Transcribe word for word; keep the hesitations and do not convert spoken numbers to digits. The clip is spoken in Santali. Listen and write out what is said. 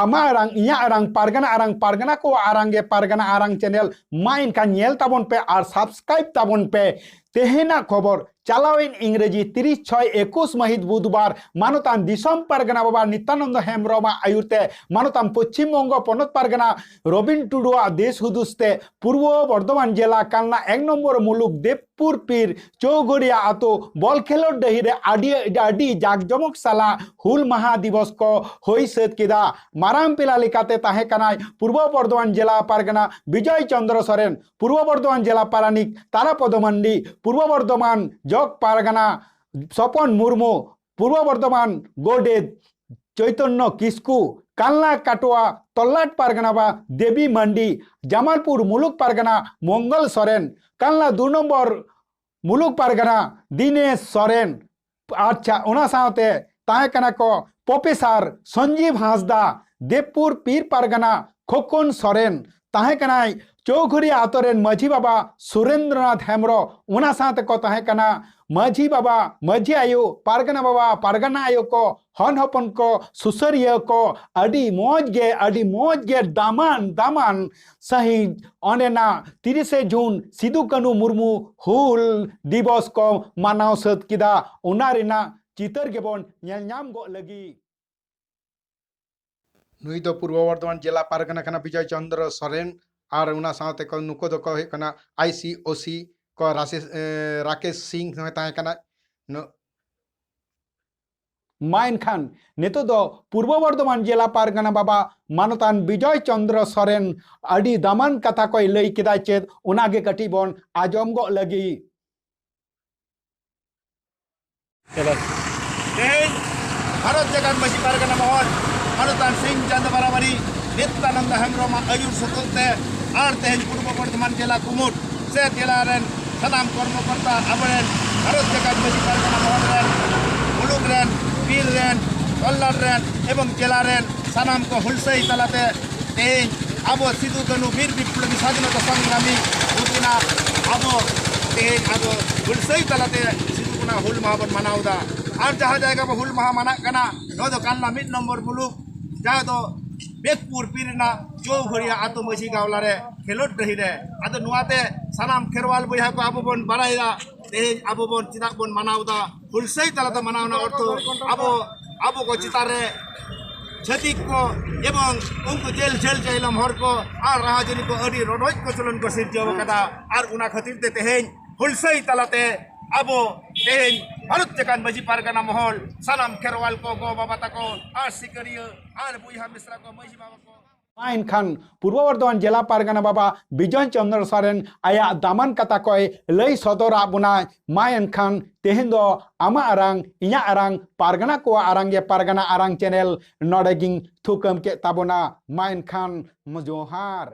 ᱟᱢᱟᱜ ᱟᱲᱟᱝ, ᱤᱧᱟᱹᱜ ᱟᱲᱟᱝ, ᱯᱟᱨᱜᱟᱱᱟ ᱟᱲᱟᱝ, ᱯᱟᱨᱜᱟᱱᱟ ᱠᱚᱣᱟᱜ ᱟᱲᱟᱝ ᱜᱮ ᱯᱟᱨᱜᱟᱱᱟ ᱟᱲᱟᱝ ᱪᱮᱱᱮᱞ᱾ ᱢᱟ ᱮᱱᱠᱷᱟᱱ ᱧᱮᱞ ᱛᱟᱵᱚᱱ ᱯᱮ ᱟᱨ ᱥᱟᱵᱥᱠᱨᱟᱭᱤᱵ ᱛᱟᱵᱚᱱ ᱯᱮ᱾ ᱛᱮᱦᱮᱧᱟᱜ ᱠᱷᱚᱵᱚᱨ, ᱪᱟᱞᱟᱣᱮᱱ ᱤᱝᱨᱮᱡᱤ ᱛᱤᱨᱤᱥ ᱪᱷᱚᱭ ᱮᱠᱩᱥ ᱢᱟᱹᱦᱤᱛ ᱵᱩᱫᱷᱵᱟᱨ ᱢᱟᱱᱚᱛᱟᱱ ᱫᱤᱥᱚᱢ ᱯᱟᱨᱜᱟᱱᱟ ᱵᱟᱵᱟ ᱱᱤᱛᱭᱟᱱᱚᱱᱫᱚ ᱦᱮᱢᱵᱨᱚᱢᱟᱜ ᱟᱹᱭᱩᱨ ᱛᱮ ᱢᱟᱱᱚᱛᱟᱱ ᱯᱚᱪᱷᱤᱢ ᱵᱚᱝᱜᱚ ᱯᱚᱱᱚᱛ ᱯᱟᱨᱜᱟᱱᱟ ᱨᱚᱵᱤᱱ ᱴᱩᱰᱩᱣᱟᱜ ᱫᱤᱥ ᱦᱩᱫᱤᱥ ᱛᱮ ᱯᱩᱨᱵᱚ ᱵᱚᱨᱫᱷᱚᱢᱟᱱ ᱡᱮᱞᱟ ᱠᱟᱞᱱᱟ ᱮᱠ ᱱᱚᱢᱵᱚᱨ ᱢᱩᱞᱩᱠ ᱫᱮᱵᱽᱯᱩᱨ ᱯᱤᱨ ᱪᱳᱣᱜᱷᱚᱲᱤᱭᱟ ᱟᱛᱳ ᱵᱚᱞ ᱠᱷᱮᱞᱳᱰ ᱰᱟᱹᱦᱤ ᱨᱮ ᱟᱹᱰᱤ, ᱟᱹᱰᱤ ᱡᱟᱠ ᱡᱚᱢᱚᱠ ᱥᱟᱞᱟᱜ ᱦᱩᱞ ᱢᱟᱦᱟ ᱫᱤᱵᱚᱥ ᱠᱚ ᱦᱩᱭ ᱥᱟᱹᱛ ᱠᱮᱫᱟ᱾ ᱢᱟᱨᱟᱝ ᱯᱮᱲᱟ ᱞᱮᱠᱟᱛᱮ ᱛᱟᱦᱮᱸ ᱠᱟᱱᱟᱭ ᱯᱩᱨᱵᱚ ᱵᱚᱨᱫᱷᱚᱢᱟᱱ ᱡᱮᱞᱟ ᱯᱟᱨᱜᱟᱱᱟ ᱵᱤᱡᱚᱭ ᱪᱚᱸᱫᱽᱨᱚ ᱥᱚᱨᱮᱱ, ᱯᱩᱨᱵᱚ ᱵᱚᱨᱫᱷᱚᱢᱟᱱ ᱡᱮᱞᱟ ᱯᱟᱨᱟᱱᱤᱠ ᱛᱟᱨᱟᱯᱚᱫᱚ ᱢᱟᱱᱰᱤ, ᱯᱩᱨᱵᱚ ᱵᱚᱨᱫᱷᱚᱢᱟᱱ ᱡᱚᱜᱽ ᱯᱟᱨᱜᱟᱱᱟ ᱥᱚᱯᱚᱱ ᱢᱩᱨᱢᱩ, ᱯᱩᱨᱵᱚ ᱵᱚᱨᱫᱷᱚᱢᱟᱱ ᱜᱚᱰᱮᱛ ᱪᱳᱭᱛᱚᱱᱱᱚ ᱠᱤᱥᱠᱩ, ᱠᱟᱞᱱᱟ ᱠᱟᱴᱳᱣᱟ ᱛᱚᱞᱞᱟᱴ ᱯᱟᱨᱜᱟᱱᱟ ᱵᱟ ᱫᱮᱵᱤ ᱢᱟᱱᱰᱤ, ᱡᱟᱢᱟᱞᱯᱩᱨ ᱢᱩᱞᱩᱠ ᱯᱟᱨᱜᱟᱱᱟ ᱢᱚᱝᱜᱚᱞ ᱥᱚᱨᱮᱱ, ᱠᱟᱞᱱᱟ ᱫᱩ ᱱᱚᱢᱵᱚᱨ ᱢᱩᱞᱩᱠ ᱯᱟᱨᱜᱟᱱᱟ ᱫᱤᱱᱮᱥ ᱥᱚᱨᱮᱱ, ᱟᱪᱪᱷᱟ, ᱚᱱᱟ ᱥᱟᱶᱛᱮ ᱛᱟᱦᱮᱸ ᱠᱟᱱᱟ ᱠᱚ ᱯᱨᱚᱯᱷᱮᱥᱟᱨ ᱥᱚᱧᱡᱤᱵ ᱦᱟᱸᱥᱫᱟ, ᱫᱮᱵᱽᱯᱩᱨ ᱯᱤᱨ ᱯᱟᱨᱜᱟᱱᱟ ᱠᱷᱚᱠᱚᱱ ᱥᱚᱨᱮᱱ, ᱛᱟᱦᱮᱸ ᱠᱟᱱᱟᱭ ᱪᱳᱣᱜᱷᱚᱲᱤᱭᱟ ᱟᱛᱳ ᱨᱮᱱ ᱢᱟᱹᱡᱷᱤ ᱵᱟᱵᱟ ᱥᱩᱨᱮᱱᱫᱨᱚᱱᱟᱛᱷ ᱦᱮᱢᱵᱨᱚᱢ, ᱚᱱᱟ ᱥᱟᱶᱛᱮ ᱠᱚ ᱛᱟᱦᱮᱸ ᱠᱟᱱᱟ ᱢᱟᱹᱡᱷᱤ ᱵᱟᱵᱟ, ᱢᱟᱹᱡᱷᱤ ᱟᱭᱳ, ᱯᱟᱨᱜᱟᱱᱟ ᱵᱟᱵᱟ, ᱯᱟᱨᱜᱟᱱᱟ ᱟᱭᱳ ᱠᱚ, ᱦᱚᱱ ᱦᱚᱯᱚᱱ ᱠᱚ, ᱥᱩᱥᱟᱹᱨᱤᱭᱟᱹ ᱠᱚ, ᱟᱹᱰᱤ ᱢᱚᱡᱽ ᱜᱮ, ᱟᱹᱰᱤ ᱢᱚᱡᱽ ᱜᱮ ᱫᱟᱢᱟᱱ, ᱫᱟᱢᱟᱱ ᱥᱟᱺᱦᱤᱡ ᱚᱸᱰᱮᱱᱟᱜ ᱛᱤᱨᱤᱥᱮ ᱡᱩᱱ ᱥᱤᱫᱩ ᱠᱟᱹᱱᱦᱩ ᱢᱩᱨᱢᱩ ᱦᱩᱞ ᱫᱤᱵᱚᱥ ᱠᱚ ᱢᱟᱱᱟᱣ ᱥᱟᱹᱛ ᱠᱮᱫᱟ᱾ ᱚᱱᱟ ᱨᱮᱱᱟᱜ ᱪᱤᱛᱟᱹᱨ ᱜᱮᱵᱚᱱ ᱧᱮᱞ ᱧᱟᱢ ᱜᱚᱜ ᱞᱟᱹᱜᱤᱫ᱾ ᱱᱩᱭ ᱫᱚ ᱯᱩᱨᱵᱚ ᱵᱚᱨᱫᱷᱚᱢᱟᱱ ᱡᱮᱞᱟ ᱯᱟᱨᱜᱟᱱᱟ ᱠᱟᱱᱟ ᱵᱤᱡᱚᱭ ᱪᱚᱱᱫᱨᱚ ᱥᱚᱨᱮᱱ, ᱟᱨ ᱚᱱᱟ ᱥᱟᱶᱛᱮ ᱠᱚ, ᱱᱩᱠᱩ ᱫᱚᱠᱚ ᱦᱩᱭᱩᱜ ᱠᱟᱱᱟ ᱟᱭ ᱥᱤ ᱳ ᱥᱤ ᱠᱚ ᱨᱟᱥᱮᱥ-, ᱮ, ᱨᱟᱠᱮᱥ ᱥᱤᱝ ᱦᱚᱸᱭ ᱛᱟᱦᱮᱸ ᱠᱟᱱᱟ᱾ ᱱᱩ-, ᱢᱟ ᱮᱱᱠᱷᱟᱱ ᱱᱤᱛᱚᱜ ᱫᱚ ᱯᱩᱨᱵᱚ ᱵᱚᱨᱫᱷᱚᱢᱟᱱ ᱡᱮᱞᱟ ᱯᱟᱨᱜᱟᱱᱟ ᱵᱟᱵᱟ ᱢᱟᱱᱚᱛᱟᱱ ᱵᱤᱡᱚᱭ ᱪᱚᱱᱫᱨᱚ ᱥᱚᱨᱮᱱ ᱟᱹᱰᱤ ᱫᱟᱢᱟᱱ ᱠᱟᱛᱷᱟ ᱠᱚᱭ ᱞᱟᱹᱭ ᱠᱮᱫᱟ, ᱪᱮᱫ ᱚᱱᱟᱜᱮ ᱠᱟᱹᱴᱤᱡ ᱵᱚᱱ ᱟᱸᱡᱚᱢ ᱜᱚᱜ ᱞᱟᱹᱜᱤᱫ᱾ ᱛᱮᱦᱮᱧ ᱵᱷᱟᱨᱚᱛ ᱡᱟᱠᱟᱛ ᱢᱟᱹᱡᱷᱤ ᱯᱟᱨᱜᱟᱱᱟ ᱢᱚᱦᱚᱞ ᱢᱟᱱᱚᱛᱟᱱ ᱥᱤᱝ ᱪᱟᱸᱫ ᱵᱟᱨᱟᱵᱟᱨᱤ ᱱᱤᱛᱭᱟᱱᱚᱱᱫ ᱦᱮᱢᱵᱨᱚᱢᱟᱜ ᱟᱹᱭᱩᱨ ᱥᱩᱛᱩᱜ ᱛᱮ ᱟᱨ ᱛᱮᱦᱮᱧ ᱯᱩᱨᱵᱚ ᱵᱚᱨᱫᱷᱚᱢᱟᱱ ᱡᱮᱞᱟ ᱠᱩᱢᱩᱴ ᱥᱮ ᱡᱮᱞᱟ ᱨᱮᱱ ᱥᱟᱱᱟᱢ ᱠᱚᱨᱢᱚᱠᱚᱨᱛᱟ, ᱟᱵᱚᱨᱮᱱ ᱵᱷᱟᱨᱚᱛ ᱡᱟᱠᱟᱛ ᱢᱟᱹᱡᱷᱤ ᱯᱟᱨᱜᱟᱱᱟ ᱢᱚᱦᱚᱞ ᱨᱮᱱ, ᱢᱩᱞᱩᱠ ᱨᱮᱱ, ᱯᱤᱨ ᱨᱮᱱ, ᱛᱚᱞᱞᱟᱴ ᱨᱮᱱ ᱮᱵᱚᱝ ᱡᱮᱞᱟ ᱨᱮᱱ ᱥᱟᱱᱟᱢ ᱠᱚ ᱦᱩᱞᱥᱟᱹᱭ ᱛᱟᱞᱟᱛᱮ ᱛᱮᱦᱮᱧ ᱟᱵᱚ ᱥᱤᱫᱩ ᱠᱟᱹᱱᱦᱩ ᱵᱤᱨ ᱵᱤᱯᱞᱚᱵᱤ ᱥᱟᱫᱷᱤᱱᱚᱛᱟ ᱥᱚᱝᱜᱨᱟᱢᱤ ᱩᱱᱠᱤᱱᱟᱜ ᱟᱵᱚ ᱛᱮᱦᱮᱧ ᱟᱵᱚ ᱦᱩᱞᱥᱟᱹᱭ ᱛᱟᱞᱟᱛᱮ ᱥᱤᱫᱩ ᱠᱟᱹᱱᱦᱩ ᱦᱩᱞ ᱢᱟᱦᱟ ᱵᱚᱱ ᱢᱟᱱᱟᱣ ᱮᱫᱟ᱾ ᱟᱨ ᱡᱟᱦᱟᱸ ᱡᱟᱭᱜᱟ ᱵᱚ ᱦᱩᱞ ᱢᱟᱦᱟ ᱢᱟᱱᱟᱜ ᱠᱟᱱᱟ, ᱱᱚᱣᱟ ᱫᱚ ᱠᱟᱞᱱᱟ ᱢᱤᱫ ᱱᱚᱢᱵᱚᱨ ᱢᱩᱞᱩᱠ, ᱡᱟᱦᱟᱸ ᱫᱚ ᱵᱮᱠᱯᱩᱨ ᱯᱤᱨ ᱨᱮᱱᱟᱜ ᱪᱳᱣᱜᱷᱚᱲᱤᱭᱟ ᱟᱛᱳ ᱢᱟᱹᱡᱷᱤ ᱜᱟᱶᱞᱟ ᱨᱮ ᱠᱷᱮᱞᱳᱰ ᱰᱟᱹᱦᱤ ᱨᱮ᱾ ᱟᱫᱚ ᱱᱚᱣᱟᱛᱮ ᱥᱟᱱᱟᱢ ᱠᱷᱮᱨᱣᱟᱞ ᱵᱚᱭᱦᱟ ᱠᱚ ᱟᱵᱚ ᱵᱚᱱ ᱵᱟᱲᱟᱭᱟ, ᱛᱮᱦᱮᱧ ᱟᱵᱚ ᱵᱚᱱ ᱪᱮᱫᱟᱜ ᱵᱚᱱ ᱢᱟᱱᱟᱣ ᱮᱫᱟ, ᱦᱩᱞᱥᱟᱹᱭ ᱛᱟᱞᱟᱛᱮ ᱢᱟᱱᱟᱣ ᱨᱮᱱᱟᱜ ᱚᱨᱛᱷᱚ ᱟᱵᱚ, ᱟᱵᱚ ᱠᱚ ᱪᱮᱛᱟᱱ ᱨᱮ ᱪᱷᱟᱹᱛᱤᱠ ᱠᱚ ᱮᱵᱚᱝ ᱩᱱᱠᱩ ᱡᱮᱞ ᱡᱷᱟᱹᱞ ᱪᱟᱭᱞᱚᱢ ᱦᱚᱲ ᱠᱚ ᱟᱨ ᱨᱟᱦᱟᱡᱟᱹᱨᱤ ᱠᱚ ᱟᱹᱰᱤ ᱨᱚᱰᱚᱡ ᱠᱚᱪᱞᱚᱱ ᱠᱚ ᱥᱤᱨᱡᱟᱹᱣ ᱟᱠᱟᱫᱟ᱾ ᱟᱨ ᱚᱱᱟ ᱠᱷᱟᱹᱛᱤᱨ ᱛᱮ ᱛᱮᱦᱮᱧ ᱦᱩᱞᱥᱟᱹᱭ ᱛᱟᱞᱟᱛᱮ ᱟᱵᱚ ᱛᱮᱦᱮᱧ ᱵᱷᱟᱨᱚᱛ ᱡᱟᱠᱟᱛ ᱢᱟᱹᱡᱷᱤ ᱯᱟᱨᱜᱟᱱᱟ ᱢᱚᱦᱚᱞ, ᱥᱟᱱᱟᱢ ᱠᱷᱮᱨᱣᱟᱞ ᱠᱚ, ᱜᱚ ᱵᱟᱵᱟ ᱛᱟᱠᱚ ᱟᱨ ᱥᱤᱠᱟᱹᱨᱤᱭᱟᱹ ᱟᱨ ᱵᱚᱭᱦᱟ ᱢᱤᱥᱨᱟ ᱠᱚ, ᱢᱟᱹᱡᱷᱤ ᱵᱟᱵᱟ ᱠᱚ, ᱢᱟ ᱮᱱᱠᱷᱟᱱ ᱯᱩᱨᱵᱚ ᱵᱚᱨᱫᱷᱚᱢᱟᱱ ᱡᱮᱞᱟ ᱯᱟᱨᱜᱟᱱᱟ ᱵᱟᱵᱟ ᱵᱤᱡᱚᱭ ᱪᱚᱱᱫᱨᱚ ᱥᱚᱨᱮᱱ ᱟᱭᱟᱜ ᱫᱟᱢᱟᱱ ᱠᱟᱛᱷᱟ ᱠᱚᱭ ᱞᱟᱹᱭ ᱥᱚᱫᱚᱨᱟᱜ ᱵᱚᱱᱟ᱾ ᱢᱟ ᱮᱱᱠᱷᱟᱱ ᱛᱮᱦᱮᱧ ᱫᱚ ᱟᱢᱟᱜ ᱟᱨᱟᱝ, ᱤᱧᱟᱹᱜ ᱟᱨᱟᱝ, ᱯᱟᱨᱜᱟᱱᱟ ᱠᱚᱣᱟᱜ ᱟᱨᱟᱝ ᱜᱮ ᱯᱟᱨᱜᱟᱱᱟ ᱟᱨᱟᱝ ᱪᱮᱱᱮᱞ ᱱᱚᱰᱮ ᱜᱤᱧ ᱛᱷᱩᱠᱟᱹᱢ ᱠᱮᱫ ᱛᱟᱵᱚᱱᱟ᱾ ᱢᱟ ᱮᱱᱠᱷᱟᱱ ᱡᱚᱦᱟᱨ᱾